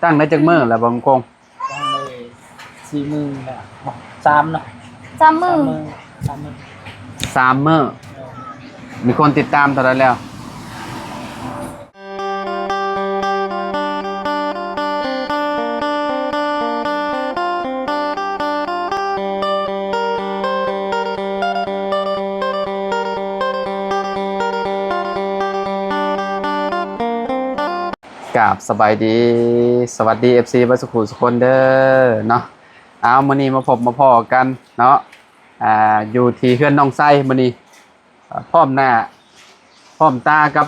ຕັ້ງໄດ້ຈັກມື້ແລ້ວ ບ່າວບຸນຄົງ? ຕັ້ງໄດ້ສີ່ມື້ແລ້ວ ສາມເນາະ ສາມມື້ ສາມມື້ ສາມມື້ ເອີ ມີຄົນຕິດຕາມເທົ່າໃດແລ້ວ? ກາບສະບາຍດີ ສະຫວັດດີ ເອັຟຊີ ເບິດສຸຂູສຸຄົນເດີເນາະ. ອ້າວ ມື້ນີ້ມາພົບມາພໍ້ກັນເນາະ ອ່າ ຢູ່ທີ່ເຮືອນນ້ອງໄຊມື້ນີ້ ພ້ອມໜ້າພ້ອມຕາກັບ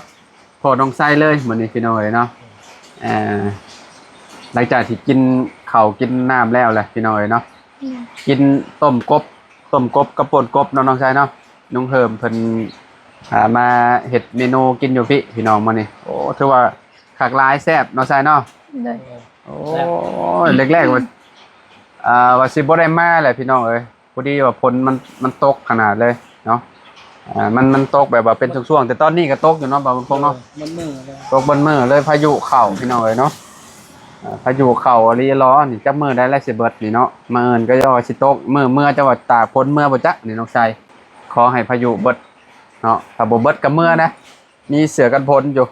ພໍ່ນ້ອງໄຊເລີຍມື້ນີ້ພີ່ນ້ອງເອີຍເນາະ. ເອີ ຫຼັງຈາກທີ່ກິນເຂົ້າກິນນ້ຳແລ້ວແຫຼະພີ່ນ້ອງເອີຍເນາະ ອືມ ກິນຕົ້ມກົບ ຕົ້ມກົບກັບປົ່ນກົບເນາະນ້ອງໄຊເນາະ. ລຸງເຮີມເພິ່ນ ອ່າ ມາເຮັດເມນູກິນຢູ່ພີ້ພີ່ນ້ອງມື້ນີ້. ໂອ້ ຖືວ່າຄັກຫຼາຍ ແຊບເນາະໄຊເນາະ. ໂດຍ ໂອ້ ແຊບ ແລກໆວ່າ ອ່າ ວ່າຊິບໍ່ໄດ້ມາແຫຼະພີ່ນ້ອງເອີຍ ພໍດີວ່າຝົນມັນ ມັນຕົກຂະໜາດເລີຍເນາະ. ອ່າ ມັນ ມັນຕົກແບບວ່າເປັນຊ່ວງໆ ແຕ່ຕອນນີ້ກໍຕົກຢູ່ເນາະ ບ່າວບຸນຄົງເນາະ. ໂດຍ ມັນມືເລີຍ ຕົກເບິດມື້ເລີຍ ພາຍຸເຂົ້າພີ່ນ້ອງເອີຍເນາະ. ອ່າ ພາຍຸເຂົ້າອີ່ຫຼີຫຼໍນີ້ ຈັກມື້ໃດແລ້ວຊິເບິດນີ້ເນາະ. ມື້ອື່ນກໍຢ່າວ່າຊິຕົກ ມື້ເມື່ອຈະວ່າຕາກຝົນເມື່ອບໍ່ຈັກນີ້ນ້ອງໄຊ. ຂໍໃຫ້ພາຍຸເບິດເນາະ ຖ້າບໍ່ເບິດກໍເມື່ອນະ ມີເສື້ອກັນຝົນຢູ່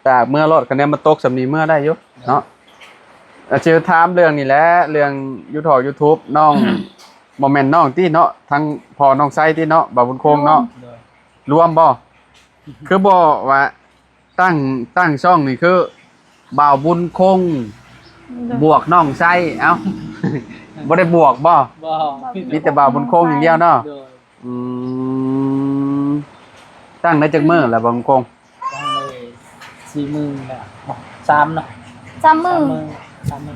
ຕາກເມື່ອໂລດ. ຄະແນນມັນຕົກສ່ຳນີ້ເມື່ອໄດ້ຢູ່ເນາະ. ອາ ຊິຖາມເລື່ອງນີ້ແຫຼະ ເລື່ອງຢູທູບ ຢູທູບນ້ອງ ບໍ່ແມ່ນນ້ອງຕິເນາະ ທັງພໍ່ນ້ອງໄຊຕິເນາະ ບ່າວບຸນຄົງເນາະ. ໂດຍ ລວມບໍ່? ຄືບໍ່ວ່າຕັ້ງ ຕັ້ງຊ່ອງນີ້ຄືບ່າວບຸນຄົງ ໂດຍ ບວກນ້ອງໄຊ. ເອົ້າ ບໍ່ໄດ້ບວກບໍ່? ບໍ່ ມີແຕ່ບ່າວບຸນຄົງຢ່າງດຽວເນາະ. ໂດຍ ອືມ ຕັ້ງໄດ້ຈັກມື້ແລ້ວ ບ່າວບຸນຄົງ? ຕັ້ງໄດ້ສີ່ມື້ແລ້ວ ສາມເນາະ ສາມມື້ ສາມມື້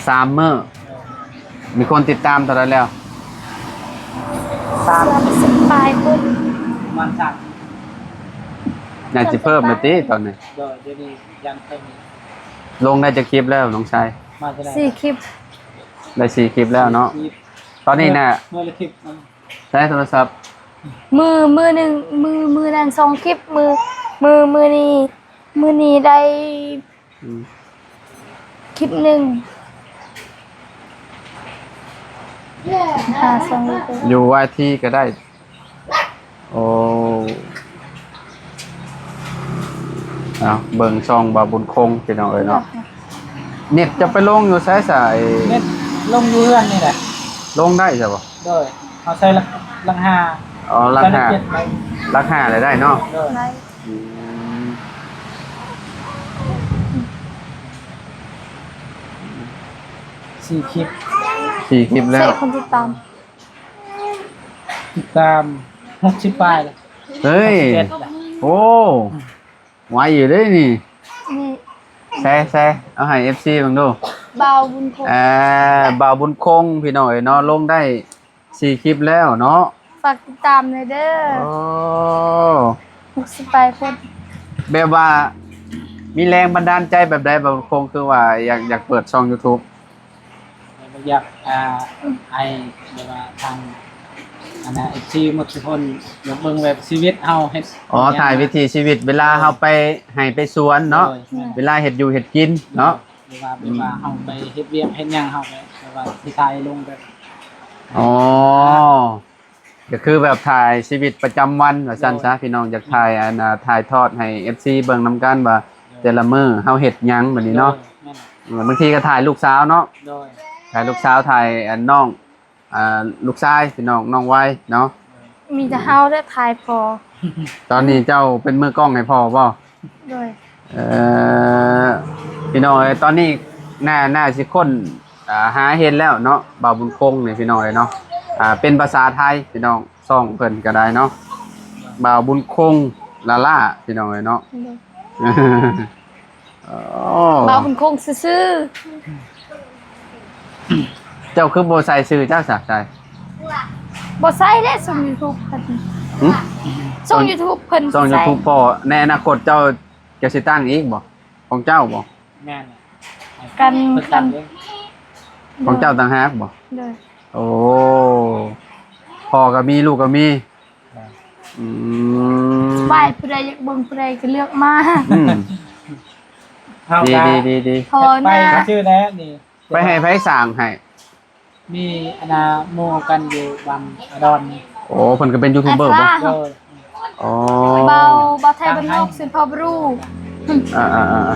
ສາມມື້ ເອີ ມີຄົນຕິດຕາມເທົ່າໃດແລ້ວ? ສາມສິບປາຍຄົນ ປະມານສາມ ໜ້າຊິເພີ່ມແລ້ວຕິຕອນນີ້? ໂດຍ ດຽວນີ້ຍັງເພີ່ມອີກ. ລົງໄດ້ຈັກຄລິບແລ້ວນ້ອງໄຊ? ມາເທົ່າໃດ? ສີ່ຄລິບ ໄດ້ສີ່ຄລິບແລ້ວເນາະ. ຕອນນີ້ນະ ມື້ລະຄລິບ ໃຊ້ໂທລະສັບ ມື້ ມື້ໜຶ່ງ ມື້ ມື້ນັ້ນສອງຄລິບ ມື້ ມື້ ມື້ນີ້ ມື້ນີ້ໄດ້ ອືມ ຄລິບໜຶ່ງ ຫາສອງຄລິບ ຢູ່ວາຍທີກໍໄດ້. ໂອ້ ເອົາ ເບິ່ງຊ່ອງບ່າວບຸນຄົງພີ່ນ້ອງເອີຍເນາະ. ເນັດຈະໄປລົງຢູ່ໃສຊະ? ເນັດລົງຢູ່ເຮືອນນີ້ແຫຼະ. ລົງໄດ້ຊະບໍ່? ໂດຍ ເຮົາໃຊ້ຫຼັກ ຫຼັກຫ້າ. ອໍ ຫຼັກຫ້າ ຫຼັກຫ້າໄດ້ເນາະ. ໂດຍ ອືມ ສີ່ຄລິບ ສີ່ຄລິບແລ້ວ ໃຊ້ຄົນຕິດຕາມ ຕິດຕາມຫົກສິບປາຍແລ້ວ. ເຮີ້ຍ ຫົກສິບເອັດແລ້ວ. ໂອ້ ໄວຢູ່ເດ້ນີ້ ນີ້ ແຊ ແຊ ເອົາໃຫ້ເອັຟຊີເບິ່ງດູ ບ່າວບຸນຄົງ. ເອີ ບ່າວບຸນຄົງພີ່ນ້ອງເອີຍເນາະ ລົງໄດ້ສີ່ຄລິບແລ້ວເນາະ ຝາກຕິດຕາມແດ່ເດີ. ໂອ້ ຫົກສິບປາຍຄົນ. ແບບວ່າມີແຮງບັນດານໃຈແບບໃດ ບ່າວບຸນຄົງ ຄືວ່າຢາກ ຢາກເປີດຊ່ອງຢູທູບ? ຢາກ ອ່າ ໃຫ້ແບບວ່າທາງ ອັນນ່າ ເອັຟຊີໝົດທຸກຄົນຢາກເບິ່ງແບບຊີວິດເຮົາເຮັດ. ອໍ ຖ່າຍວິຖີຊີວິດເວລາເຮົາໄປໄຮ່ໄປສວນເນາະ. ໂດຍ ແມ່ນ ເວລາເຮັດຢູ່ເຮັດກິນເນາະ. ຫຼືວ່າ ຫຼືວ່າເຮົາໄປເຮັດວຽກເຮັດຫຍັງ ເຮົາກໍແບບວ່າຊິຖ່າຍລົງແບບ ອໍ ກໍຄືແບບຖ່າຍຊີວິດປະຈຳວັນວ່າຊັ້ນຊະ ໂດຍ ພີ່ນ້ອງ ຢາກຖ່າຍ ອັນນ່າ ຖ່າຍທອດໃຫ້ເອັຟຊີເບິ່ງນຳກັນວ່າ ໂດຍ ແຕ່ລະມື້ເຮົາເຮັດຫຍັງແບບນີ້ເນາະ. ໂດຍ ແມ່ນ ບາງທີກໍຖ່າຍລູກສາວເນາະ. ໂດຍ ຖ່າຍລູກສາວ ຖ່າຍ ອັນ ນ້ອງ ອ່າ ລູກຊາຍ ພີ່ນ້ອງ ນ້ອງໄວເນາະ. ມີແຕ່ເຮົາແຫຼະຖ່າຍພໍ. ຕອນນີ້ເຈົ້າເປັນມືກ້ອງໃຫ້ພໍ່ບໍ່? ໂດຍ ເອີ ພີ່ນ້ອງເອີຍ ຕອນນີ້ໜ້າ ໜ້າຊິຄົ້ນ ອ່າ ຫາເຮັດແລ້ວເນາະ ບ່າວບຸນຄົງນີ້ ພີ່ນ້ອງເອີຍເນາະ. ອ່າ ເປັນພາສາໄທ ພີ່ນ້ອງ ຊ່ອງເພິ່ນກໍໄດ້ເນາະ ບ່າວບຸນຄົງລ້າໆ ພີ່ນ້ອງເອີຍເນາະ. ໂດຍ ໂອ້ ບ່າວບຸນຄົງຊື່ໆ. ເຈົ້າຄືບໍ່ໃສ່ຊື່ເຈົ້າຊະ? ໃສ່ ບໍ່ໃສ່ແຫຼະ ຊ່ອງຢູທູບເພິ່ນ. ຫຶ? ຊ່ອງຢູທູບເພິ່ນ ຊ່ອງຢູທູບພໍ່. ໃນອະນາຄົດເຈົ້າຈະຊິຕັ້ງອີກບໍ່? ຂອງເຈົ້າບໍ່? ແມ່ນ ກັນ ເພິ່ນຕັ້ງເອງ. ຂອງເຈົ້າຕ່າງຫາກບໍ່? ໂດຍ ໂອ້ ພໍ່ກໍມີ ລູກກໍມີ. ອືມ ໄວ້ ຜູ້ໃດຢາກເບິ່ງ ຜູ້ໃດກໍເລືອກມາ. ອືມ ເຮົາ ດີ ກະ ດີ ດີ ດີ ພໍ ເຮັດໄປ ນະ ກະຊື່ແລ້ວນີ້ ໄປໃຫ້ໃຜສ້າງໃຫ້? ມີອັນນ່າ ໝູ່ກັນຢູ່ບ້ານອາດອນ. ໂອ້ ເພິ່ນກະເປັນຢູທູບເບີບໍ່? ໂດຍ. ອໍ ເບົາ ເບົາໄທບ້ານນອກ ສຽງເຜົ່າບຣູ. ອ່າ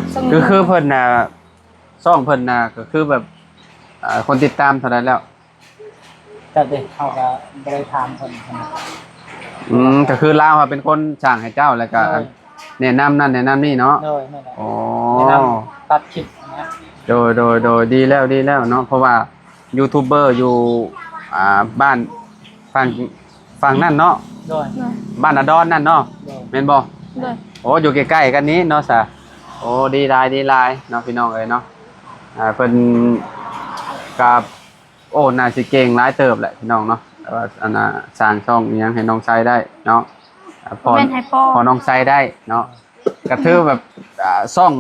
ໆໆ ຄື ຄືເພິ່ນນະ ຊ່ອງເພິ່ນນະ ກະຄືແບບ ອ່າ ຄົນຕິດຕາມເທົ່າໃດແລ້ວ? ຈັກເດ້ ເຮົາກະບໍ່ໄດ້ຖາມເພິ່ນ. ອືມ ກະຄືລາວເປັນຄົນສ້າງໃຫ້ເຈົ້າ ແລ້ວກະ ໂດຍ ແນະນຳນັ້ນແນະນຳນີ້ເນາະ. ໂດຍ ແມ່ນແຫຼະ. ອໍ ແນະນຳຕັດຄລິບນະ. ໂດຍ ໂດຍ ໂດຍ ດີແລ້ວ ດີແລ້ວເນາະ ເພາະວ່າຢູທູບເບີຢູ່ ອ່າ ບ້ານຝັ່ງ ຝັ່ງນັ້ນເນາະ. ໂດຍ. ບ້ານອາດອນນັ້ນເນາະ. ໂດຍ. ແມ່ນບໍ່? ໂດຍ. ໂອ້ ຢູ່ໃກ້ໆກັນນີ້ເນາະສະ. ໂອ້ ດີຫຼາຍ ດີຫຼາຍເນາະ ພີ່ນ້ອງເອີຍເນາະ. ອ່າ ເພິ່ນກະ ໂອ້ ໜ້າຊິເກັ່ງຫຼາຍເຕີບແຫຼະພີ່ນ້ອງເນາະ ແຕ່ວ່າອັນນ່າ ສ້າງຊ່ອງອີ່ຫຍັງໃຫ້ນ້ອງໄຊໄດ້ເນາະ ອ່າ ພໍ ແມ່ນໃຫ້ພໍ່ ພໍນ້ອງໄຊໄດ້ເນາະ ກະຖືແບບ ອ່າ ຊ່ອງ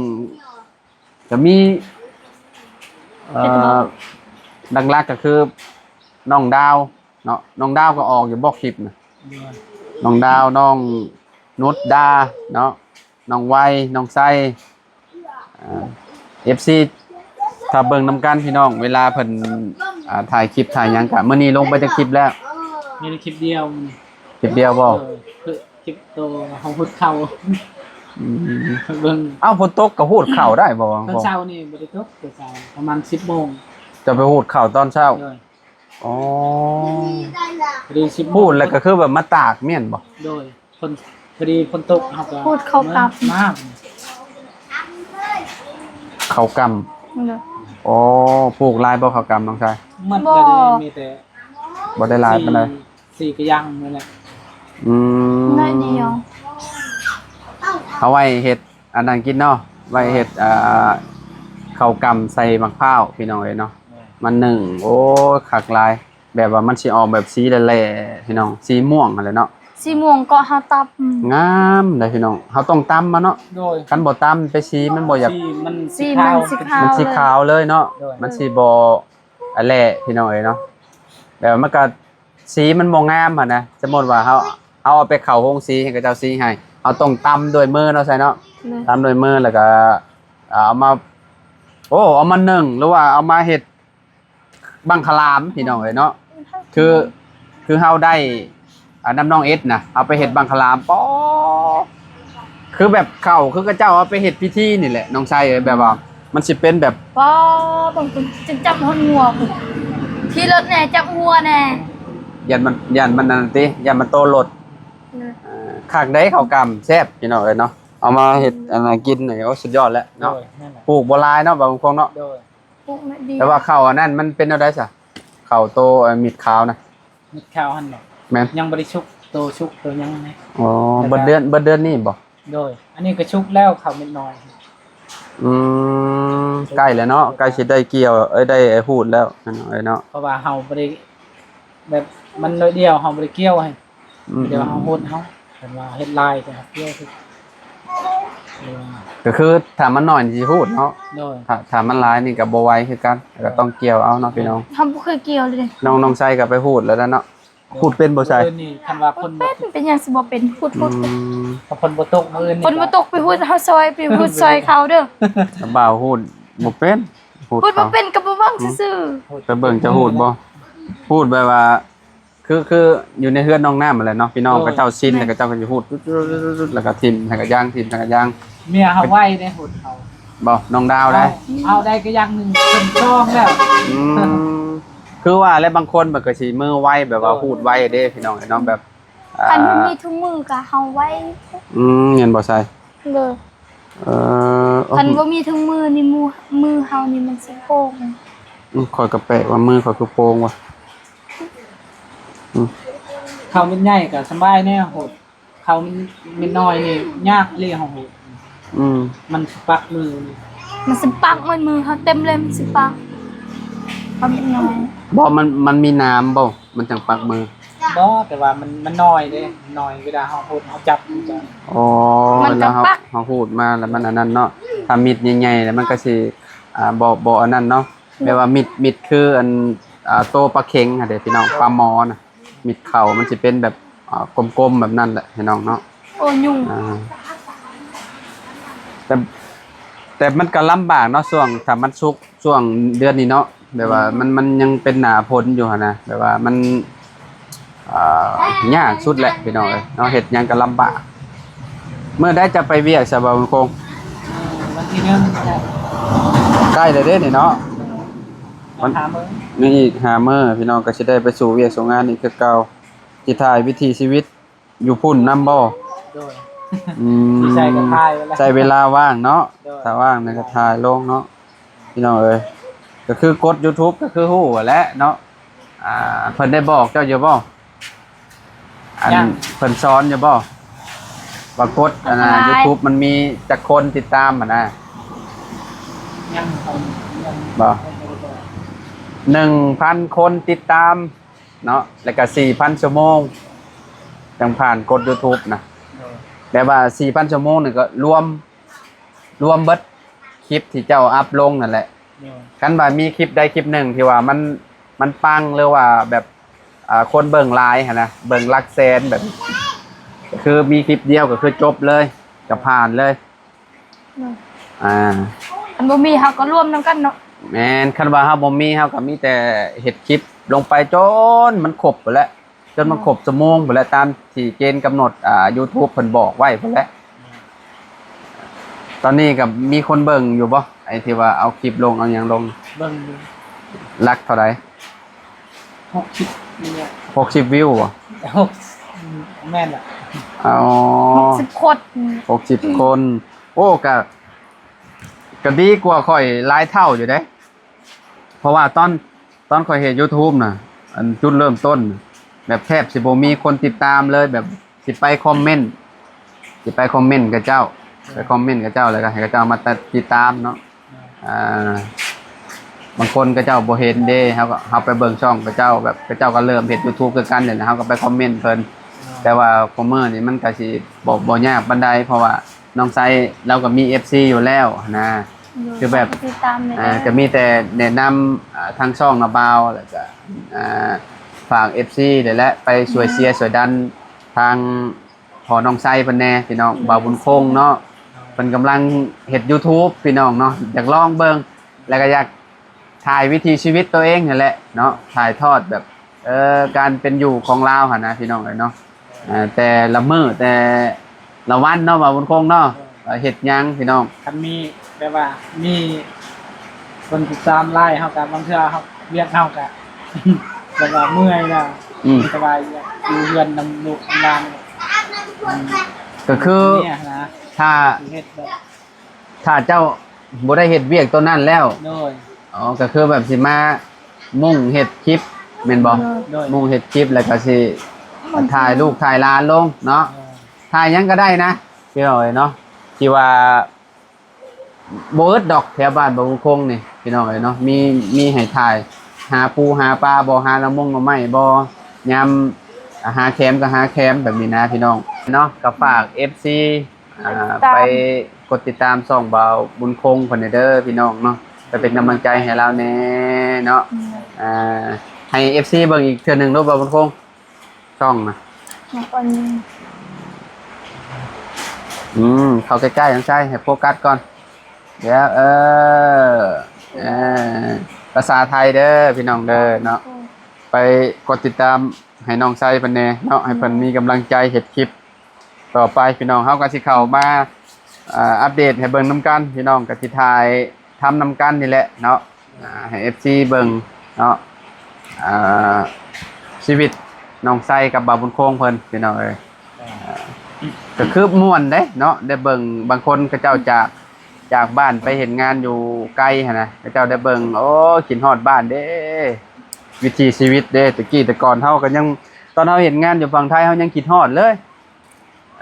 ກະມີ ເອີ ຫຼັກໆກະຄືນ້ອງດາວເນາະ ນ້ອງດາວກະອອກຢູ່ບໍ່ຄລິບນະ ນ້ອງດາວ ນ້ອງນຸດດາເນາະ ນ້ອງໄວ ນ້ອງໄຊ ອ່າ ເອັຟຊີ ຖ້າເບິ່ງນຳກັນພີ່ນ້ອງ ເວລາເພິ່ນ ອ່າ ຖ່າຍຄລິບຖ່າຍຫຍັງກະ ມື້ນີ້ລົງໄປຈັກຄລິບແລ້ວ? ມີແຕ່ຄລິບດຽວ ຄລິບດຽວບໍ່? ເອີ ຄລິບໂຕເຮົາຫູດເຂົ້າ ອືມ ເບິ່ງ ເອົ້າ ຝົນຕົກກະຫູດເຂົ້າໄດ້ບໍ່? ຕອນເຊົ້ານີ້ບໍ່ໄດ້ຕົກ ແຕ່ເຊົ້າປະມານສິບໂມງ ຈະໄປຫູດເຂົ້າຕອນເຊົ້າ. ໂດຍ. ອໍ ພໍດີສິບໂມງ ຫູດແລ້ວກະຄືແບບມາຕາກແມ່ນບໍ່? ໂດຍ. ຝົນ ພໍດີຝົນຕົກເຮົາກະ ປູກເຂົ້າກຳ ມາ ເຂົ້າກຳ. ໂດຍ. ໂອ້ ປູກຫຼາຍບໍ່ເຂົ້າກຳນ້ອງຊາຍ? ໝົດແລ້ວເດ້ ບໍ່ ມີແຕ່ ບໍ່ໄດ້ຫຼາຍປານໃດ ສີ່ ສີ່ກະຢ່າງນີ້ແຫຼະ. ອືມ ໜ້ອຍດຽວ ເອົາໄວ້ເຮັດອັນນັ້ນກິນເນາະ ໄວ້ເຮັດ ອ່າ ເຂົ້າກຳໃສ່ໝາກພ້າວພີ່ນ້ອງເອີຍເນາະ ມັນໜຶ້ງ ໂອ້ ຄັກຫຼາຍ. ແບບວ່າມັນຊິອອກແບບສີແຫຼ້ໆ ພີ່ນ້ອງ ສີມ່ວງຫັ້ນແຫຼະເນາະ ສີມ່ວງເກາະເຮົາຕັບ ງາມເດ້ພີ່ນ້ອງ ເຮົາຕ້ອງຕຳມາເນາະ. ໂດຍ. ຄັນບໍ່ຕຳໄປສີມັນບໍ່ຢາກ ສີມັນ ສີຂາວ ມັນຊິຂາວ ມັນຊິຂາວເລີຍເນາະ. ໂດຍ. ມັນຊິບໍ່ແຫຼະພີ່ນ້ອງເອີຍເນາະ ແບບວ່າມັນກະສີມັນບໍ່ງາມຫັ້ນນະ ສົມມຸດວ່າເຮົາ ເຮົາເອົາໄປເຂົ້າໂຮງສີໃຫ້ເຂົາເຈົ້າສີໃຫ້ ເຮົາຕ້ອງຕຳດ້ວຍມືເນາະ ໃສ່ເນາະ. ໂດຍ. ຕຳດ້ວຍມືແລ້ວກະ ເອົາມາ ໂອ້ ເອົາມາໜຶ້ງ ຫຼືວ່າເອົາມາເຮັດ ບັງຄະລາມພີ່ນ້ອງເອີຍເນາະ ຄື ຄືເຮົາໄດ້ ອ່າ ນຳນ້ອງເອັດນະ ເອົາໄປເຮັດບັງຄະລາມ ປໍ ຄືແບບເຂົ້າ ຄືເຂົາເຈົ້າເອົາໄປເຮັດພິທີນີ້ແຫຼະ ນ້ອງໄຊເອີຍ ແບບວ່າມັນຊິເປັນແບບ ປໍ ເບິ່ງ ຈົນຈັບຮອດງົວ ຂີ່ລົດແດ່ ຈັບງົວແດ່ ຢ້ານມັນ ຢ້ານມັນອັນນັ້ນຕິ ຢ້ານມັນໂຕລົດ. ເອີ ຄັກເດ້ ເຂົ້າກຳແຊບພີ່ນ້ອງເອີຍເນາະ ເອົາມາເຮັດອັນນັ້ນກິນນີ້ ໂອ້ ສຸດຍອດແລ້ວເນາະ. ໂດຍ. ປູກບໍ່ຫຼາຍເນາະ ບາງຄົນເນາະ. ໂດຍ. ປູກໜ້ອຍດຽວ ແຕ່ວ່າເຂົ້າອັນນັ້ນມັນເປັນແນວໃດຊະ? ເຂົ້າໂຕ ເອີ ມິດຂາວນະ ມິດຂາວຫັ້ນເນາະ ແມ່ນ ຍັງບໍ່ໄດ້ສຸກ ໂຕສຸກໂຕຫຍັງນະ. ອໍ ແລ້ວກະ ເບິດເດືອນ ເບິດເດືອນນີ້ບໍ່? ໂດຍ. ອັນນີ້ກະສຸກແລ້ວ ເຂົ້າເມັດນ້ອຍ. ອືມ ໃກ້ແລ້ວເນາະ ໃກ້ຊິໄດ້ກ່ຽວ ເອີຍ ໄດ້ຫູດແລ້ວເນາະ ເອີຍເນາະ ເພາະວ່າເຮົາບໍ່ໄດ້ ແບບມັນໜ້ອຍດຽວ ເຮົາບໍ່ໄດ້ກ່ຽວໃຫ້ ອືມ ດຽວເຮົາຫູດເຮົາ ຄັນວ່າເຮັດຫຼາຍກະເຮົາກ່ຽວຄື ກະຄືຖ້າມັນໜ້ອຍນີ້ຊິຫູດເນາະ. ໂດຍ. ຖ້າ ຖ້າມັນຫຼາຍນີ້ກະບໍ່ໄຫວຄືກັນ ກະຕ້ອງກ່ຽວເອົາເນາະພີ່ນ້ອງ. ເຮົາບໍ່ເຄີຍກ່ຽວເລີຍ. ນ້ອງ ນ້ອງໄຊກະໄປຫູດແລ້ວເນາະ. ໂດຍ. ຫູດເປັນບໍ່ໄຊ? ມື້ນີ້ຄັນວ່າເພິ່ນບໍ່ ເປັນ ເປັນຫຍັງຊິບໍ່ເປັນ? ຫູດ ຫູດ. ອືມ ຖ້າເພິ່ນບໍ່ຕົກມື້ອື່ນນີ້ ເພິ່ນບໍ່ຕົກ ໄປຫູດເຮົາຊ່ອຍ ໄປຫູດຊ່ອຍເຂົາເດີ. ບ່າວຫູດບໍ່ເປັນ ຫູດ ຫູດບໍ່ເປັນກະບໍ່ເບິ່ງຊື່ໆ. ອືມ ໄປເບິ່ງເຈົ້າຫູດບໍ່? ຫູດແບບວ່າ ຄື ຄືຢູ່ໃນເຮືອນນ້ອງນ້ຳຫັ້ນແຫຼະເນາະ ພີ່ນ້ອງ. ໂດຍ. ເຂົາເຈົ້າຊິນແລ້ວ ເຂົາເຈົ້າກະຊິຫູດ ແລ້ວກະຖິ້ມຖັງກະຢາງ ຖິ້ມຖັງກະຢາງ. ເມຍເຮົາໄວເດ້ຫູດເຂົາ. ບໍ່ ນ້ອງດາວໄດ້ ເອົາ ເອົາໄດ້ກະຢ່າງໜຶ່ງ ເປັນຊອງແລ້ວ. ອືມ ຄືວ່າແຫຼະ ບາງຄົນມັນກະຊິມືໄວ ແບບວ່າ ໂດຍ ຫູດໄວເດ້ພີ່ນ້ອງເນາະ ແບບ ຄັນມີ ອ່າ ທຸງມືກະເຮົາໄວ. ອືມ ແມ່ນບໍ່ໄຊ? ໂດຍ. ເອີ ຄັນບໍ່ມີເຖິງມືນີ້ ມື ມືເຮົານີ້ມັນຊິໂປ່ງ. ອືມ ຂ້ອຍກະແປກວ່າມືຂ້ອຍຄືໂປ່ງວ່າ. ອືມ ເຂົ້າເມັດໃຫຍ່ກະສະບາຍແນ່ ໂຫດ ເຂົ້າເມັດນ້ອຍນີ້ຍາກອີ່ຫຼີ ເຮົາໂຫດ. ອືມ ມັນຊິປັກມືນີ້ ມັນຊິປັກໝົດ ມືເຮົາເຕັມເລີຍ ມັນຊິປັກ ເຂົ້າເມັດນ້ອຍ. ບໍ່ ມັນ ມັນມີນ້ຳບໍ່? ມັນຈັ່ງປັກມື. ບໍ່ ແຕ່ວ່າມັນ ມັນນ້ອຍເດ້ ນ້ອຍ ເວລາເຮົາຫົດເຮົາຈັບມັນຈະ ອໍ ມັນກະ ເວລາເຮົາ ປັກ ເຮົາຫູດມາແລ້ວມັນອັນນັ້ນເນາະ. ຖ້າມິດໃຫຍ່ໆແລ້ວມັນກະຊິ ອ່າ ບໍ່ ບໍ່ອັນນັ້ນເນາະ. ແບບວ່າມິດ ມິດຄືອັນ ອ່າ ໂຕປາເຂັງຫັ້ນເດ້ພີ່ນ້ອງ ປາໝໍນະ. ມິດເຂົ້າມັນຊິເປັນແບບ ອ່າ ກົມໆແບບນັ້ນແຫຼະພີ່ນ້ອງເນາະ. ໂອ້ ຫຍຸ້ງ ອ່າ ແຕ່ ແ ຕ່ມັນກໍລຳບາກເນາະ ຊ່ວງ ຖ້າມັນສຸກ ຊ່ວງເດືອນນີ້ເນາະ ແບບວ່າ ອືມ ມັນ ມັນຍັງເປັນໜ້າຝົນຢູ່ຫັ້ນນະ ແບບວ່າມັນ ອ່າ ຍາກສຸດແຫຼະພີ່ນ້ອງເອີຍເນາະ ເຮັດຫຍັງກໍລຳບາກ. ມື້ໃດຈະໄປວຽກຊະ ບ່າວບຸນຄົງ? ວັນທີໜຶ່ງ ໃກ້ແລ້ວເດ້ນີ້ເນາະ ວັນ ຫ້າມື້ ມີອີກຫ້າມື້ ພີ່ນ້ອງກໍຊິໄດ້ໄປສູ່ວຽກສູ່ງານອີກຄືເກົ່າ. ຊິຖ່າຍວິຖີຊີວິດຢູ່ພຸ້ນນຳບໍ່? ໂດຍ ອືມ ຢູ່ໃສກໍຖ່າຍໄປແລ້ວ ໃຊ້ເວລາວ່າງເນາະ ໂດຍ ຖ້າວ່າງນີ້ກໍຖ່າຍລົງເນາະ ພີ່ນ້ອງເອີຍ. ກໍຄືກົດ YouTube ກໍຄືຮູ້ຫັ້ນແຫຼະເນາະ. ອ່າ ເພິ່ນໄດ້ບອກເຈົ້າຢູ່ບໍ່? ອັນ ຍັງ ເພິ່ນສອນຢູ່ບໍ່ ວ່າກົດອັນນ່າ YouTube ມັນມີຈັກຄົນຕິດຕາມຫັ້ນນະ? ຍັງ ຍັງ ບໍ່ ຍັງບໍ່ໄດ້ບອກ ໜຶ່ງພັນຄົນຕິດຕາມເນາະ ແລ້ວກໍສີ່ພັນຊົ່ວໂມງ ຈັ່ງຜ່ານກົດ YouTube ນະ. ໂດຍ ແບບວ່າສີ່ພັນຊົ່ວໂມງນີ້ກໍລວມ ລວມເບິດຄລິບທີ່ເຈົ້າອັບລົງນັ້ນແຫຼະ. ໂດຍ ຄັນວ່າມີຄລິບໃດຄລິບໜຶ່ງທີ່ວ່າມັນ ມັນປັງ ຫຼືວ່າແບບ ອ່າ ຄົນເບິ່ງຫຼາຍຫັ້ນນະ ເບິ່ງຫຼັກແສນແບບ ຄືມີຄລິບດຽວກໍຄືຈົບເລີຍ ກໍຜ່ານເລີຍ. ໂດຍ ອ່າ ຄັນບໍ່ມີເຮົາກໍລວມນຳກັນເນາະ. ແມ່ນ ຄັນວ່າເຮົາບໍ່ມີ ເຮົາກໍມີແຕ່ເຮັດຄລິບລົງໄປຈົນມັນຄົບພຸ້ນແຫຼະ. ຈົນມັນ ອືມ ຄົບຊົ່ວໂມງພຸ້ນແຫຼະ ຕາມທີ່ເກນກຳນົດ ອ່າ YouTube ເພິ່ນບອກໄວ້ພຸ້ນແຫຼະ. ອືມ ຕອນນີ້ກໍມີຄົນເບິ່ງຢູ່ບໍ່ ໄອ້ທີ່ວ່າເອົາຄລິບລົງ ເອົາຫຍັງລົງ? ເບິ່ງຢູ່. ຫຼັກເທົ່າໃດ? ຫົກສິບ ນີ້ແຫຼະ ຫົກສິບວິວບໍ່? ຫົກ ແມ່ນລະ ອໍ ຫົກສິບຄົນ ຫົກສິບຄົນ. ໂອ້ ກໍ ກໍດີກວ່າຂ້ອຍຫຼາຍເທົ່າຢູ່ເດ້. ເພາະວ່າຕອນ ຕອນຂ້ອຍເຮັດ YouTube ນະ ອັນຈຸດເລີ່ມຕົ້ນ ແບບແທບຊິບໍ່ມີຄົນຕິດຕາມເລີຍ ແບບຊິໄປຄອມເມັນ ຊິໄປຄອມເມັນເຂົາເຈົ້າ ໄປຄອມເມັນເຂົາເຈົ້າ ແລ້ວກໍໃຫ້ເຂົາເຈົ້າມາຕິດຕາມເນາະ. ອ່າ ບາງຄົນເຂົາເຈົ້າບໍ່ເຫັນເດ້ ເຮົາກໍ ເຮົາໄປເບິ່ງຊ່ອງເຂົາເຈົ້າ ແບບເຂົາເຈົ້າກໍເລີ່ມເຮັດ YouTube ຄືກັນນີ້ນະ ເຮົາກໍໄປຄອມເມັນເພິ່ນ. ແຕ່ວ່າຄຸມື້ນີ້ມັນກໍຊິບໍ່ ບໍ່ຍາກປານໃດ ເພາະວ່າ ນ້ອງໄຊລາວກໍມີເອັຟຊີຢູ່ແລ້ວນະ ໂດຍ ຄືແບບ ຕິດຕາມແດ່ ອ່າ ເດີ ກໍມີແຕ່ແນະນຳ ອ່າ ທາງຊ່ອງນາບ່າວ ແລ້ວກໍ ອ່າ ຝາກເອັຟຊີແຫຼະ ໄປຊ່ວຍ ໂດຍ ເຊຍຊ່ວຍດັນທາງພໍ່ນ້ອງໄຊເພິ່ນແດ່ພີ່ນ້ອງ ໂດຍ ບ່າວບຸນຄົງເນາະ ໂດຍ ເພິ່ນກຳລັງເຮັດ YouTube ພີ່ນ້ອງເນາະ ຢາກລອງເບິ່ງ ແລ້ວກໍຢາກ ถ่າຍວິຖີຊີວິດຕົວເອງຫັ້ນແຫຼະເນາະ ຖ່າຍທອດແບບ ເອີ ການເປັນຢູ່ຂອງລາວຫັ້ນນະພີ່ນ້ອງເອີຍເນາະ. ເອີ ແຕ່ລະມື້ແຕ່ລະວັນເນາະ ບ່າວບຸນຄົງເນາະ ເອີ ເຮັດຫຍັງພີ່ນ້ອງ ຄັນມີແບບວ່າມີຄົນຕິດຕາມຫຼາຍ ເຮົາກໍບາງເທື່ອເຮົາ ວຽກເຮົາກໍແບບວ່າເມື່ອຍນະ ອືມ ແຕ່ວ່າຢູ່ເຮືອນນຳລູກນຳຫຼານ ອືມ ກໍຄື ນີ້ນະ ຖ້າ ເຮັດແບບ ຖ້າເຈົ້າບໍ່ໄດ້ເຮັດວຽກຕົວນັ້ນແລ້ວ ໂດຍ ອໍ ກໍຄືແບບຊິມາມຸ່ງເຮັດຄລິບແມ່ນບໍ່? ໂດຍ ໂດຍ ມຸ່ງເຮັດຄລິບ ແລ້ວກໍຊິຖ່າຍລູກຖ່າຍຫຼານລົງເນາະ ໂດຍ ຖ່າຍຫຍັງກໍໄດ້ນະ ພີ່ນ້ອງເອີຍເນາະ ທີ່ວ່າບໍ່ອຶດດອກແຖວບ້ານບ່າວບຸນຄົງນີ້ ພີ່ນ້ອງເອີຍເນາະ ມີ ມີໃຫ້ຖ່າຍ ຫາປູຫາປາບໍ່ ຫາໜໍ່ມົງໜໍ່ໄມ້ບໍ່ ຍາມຫາແຄມກໍຫາແຄມແບບນີ້ນະ ພີ່ນ້ອງເນາະ ກໍຝາກເອັຟຊີ ອ່າ ໄປກົດຕິດຕາມ ໄປກົດຕິດຕາມຊ່ອງບ່າວບຸນຄົງເພິ່ນແດ່ເດີພີ່ນ້ອງເນາະ ໄປເປັນກຳລັງໃຈໃຫ້ລາວແດ່ເນາະ ອືມ ອ່າ ໃຫ້ເອັຟຊີເບິ່ງອີກເທື່ອໜຶ່ງເດີບ່າວບຸນຄົງ ຊ່ອງນະ ອືມ ເຂົ້າໃກ້ໆ ນ້ອງຊາຍ ໃຫ້ໂຟກັດກ່ອນ ດຽວ ເອີ ເອີ ພາສາໄທເດີພີ່ນ້ອງເດີເນາະ ໂອ້ ໄປກົດຕິດຕາມໃຫ້ນ້ອງຊາຍເພິ່ນແດ່ເນາະ ໃຫ້ເພິ່ນ ອືມ ມີກຳລັງໃຈເຮັດຄລິບ ຕໍ່ໄປພີ່ນ້ອງ ເຮົາກໍຊິເຂົ້າມາ ເອີ ອັບເດດໃຫ້ເບິ່ງນຳກັນ ພີ່ນ້ອງກໍຊິຖ່າຍທຳນຳກັນນີ້ແຫຼະເນາະ ອ່າ ໃຫ້ເອັຟຊີເບິ່ງເນາະ ອ່າ ຊີວິດນ້ອງໄຊກັບບ່າວບຸນຄົງເພິ່ນ ພີ່ນ້ອງເອີຍ ອ່າ ກໍຄືມ່ວນເດ້ເນາະ ໄດ້ເບິ່ງ ບາງຄົນເຂົາເຈົ້າຈາກ ຈາກບ້ານໄປເຮັດງານຢູ່ໄກຫັ້ນນະ ເຂົາເຈົ້າໄດ້ເບິ່ງ ໂອ້ ຄິດຮອດບ້ານເດ້ ວິຖີຊີວິດເດ້ ແຕ່ກີ້ແຕ່ກ່ອນເຮົາກໍຍັງ ຕອນເຮົາເຮັດງານຢູ່ຝັ່ງໄທ ເຮົາຍັງຄິດຮອດເລີຍ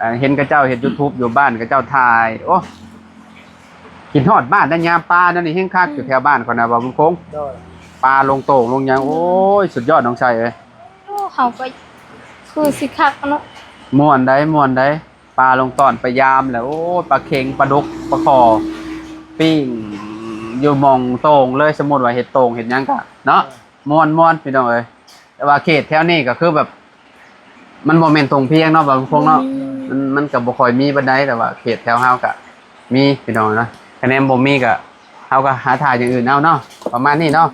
ອ່າ ເຫັນເຂົາເຈົ້າເຮັດ YouTube ຢູ່ບ້ານເຂົາເຈົ້າຖ່າຍ ໂອ້ ຄິດຮອດບ້ານໄດ້ ຍາມປາແນວນີ້ແຮງຄັກ ອືມ ຢູ່ແຖວບ້ານຂ້ອຍນະ ບ່າວບຸນຄົງ ໂດຍ ປາລົງໂຕ່ງລົງຫຍັງ ໂອ້ຍ ສຸດຍອດນ້ອງໄຊເອີຍ ໂອ້ ເຮົາກໍຄືຊິຄັກເນາະ ມ່ວນໃດ ມ່ວນໃດ ປາລົງຕ້ອນໄປຍາມແລ້ວ ໂອ້ຍ ປາເຂັງ ປາດຸກ ປາຄໍ່ ປີ້ງຢູ່ໝ່ອງໂຕ່ງເລີຍ ສົມມຸດວ່າເຮັດໂຕ່ງເຮັດຫຍັງກະເນາະ ເອີ ມ່ວນໆ ພີ່ນ້ອງເອີຍ ແຕ່ວ່າເຂດແຖວນີ້ກໍຄືແບບ ມັນບໍ່ແມ່ນທົ່ງພຽງເນາະ ບ່າວບຸນຄົງເນາະ ບໍ່ມີ ມັນ ມັນກໍບໍ່ຄ່ອຍມີປານໃດ ແຕ່ວ່າເຂດແຖວເຮົາກໍມີ ພີ່ນ້ອງເນາະ ຄະແນນບໍ່ມີກໍ ເຮົາກໍຫາຖ້າຢ່າງອື່ນເອົາເນາະ ປະມານນີ້ເນາະ.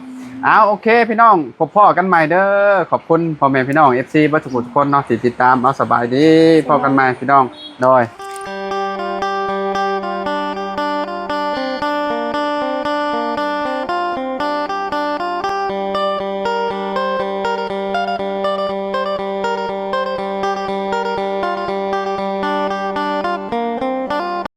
ເອົາ ໂອເຄພີ່ນ້ອງ ພົບພໍ້ກັນໃໝ່ເດີ. ຂອບຄຸນພໍ່ແມ່ພີ່ນ້ອງ ເອັຟຊີ ເບິດທຸກຜູ້ທຸກຄົນເນາະ ທີ່ຕິດຕາມ. ເອົາ ສະບາຍດີ ພໍ້ກັນໃໝ່ພີ່ນ້ອງ ໂດຍ.